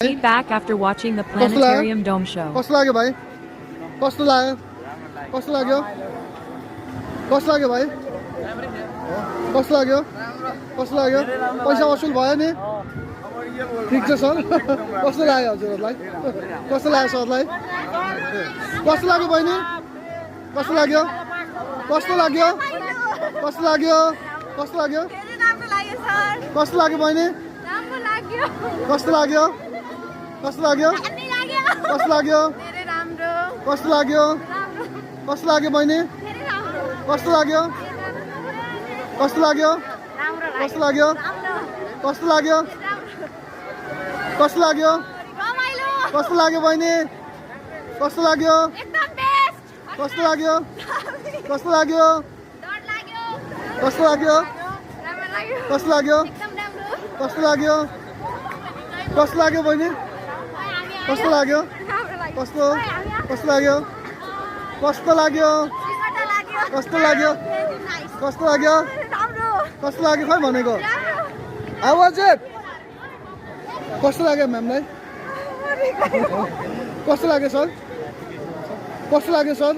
Feedback after watching the Planetarium Dome show. कस्तो लाग्यो भाइ कस्तो लाग्यो कस्तो लाग्यो कस्तो लाग्यो भाइ कस्तो लाग्यो कस्तो लाग्यो पैसा वसुल भयो नि ठिक छ सर कस्तो लाग्यो हजुरहरूलाई कस्तो लाग्यो सरलाई कस्तो लाग्यो बहिनी कस्तो लाग्यो कस्तो लाग्यो कस्तो लाग्यो कस्तो लाग्यो कस्तो लाग्यो बहिनी कस्तो लाग्यो कस्तो लाग्यो कस्तो लाग्यो कस्तो लाग्यो कस्तो लाग्यो बहिनी कस्तो लाग्यो कस्तो लाग्यो कस्तो लाग्यो कस्तो लाग्यो कस्तो लाग्यो कस्तो लाग्यो बहिनी कस्तो लाग्यो कस्तो लाग्यो कस्तो लाग्यो कस्तो लाग्यो कस्तो लाग्यो कस्तो लाग्यो कस्तो लाग्यो बहिनी कस्तो लाग्यो कस्तो कस्तो लाग्यो कस्तो लाग्यो कस्तो लाग्यो कस्तो लाग्यो कस्तो लाग्यो खै भनेको आवाज कस्तो लाग्यो म्यामलाई कस्तो लाग्यो सर कस्तो लाग्यो सर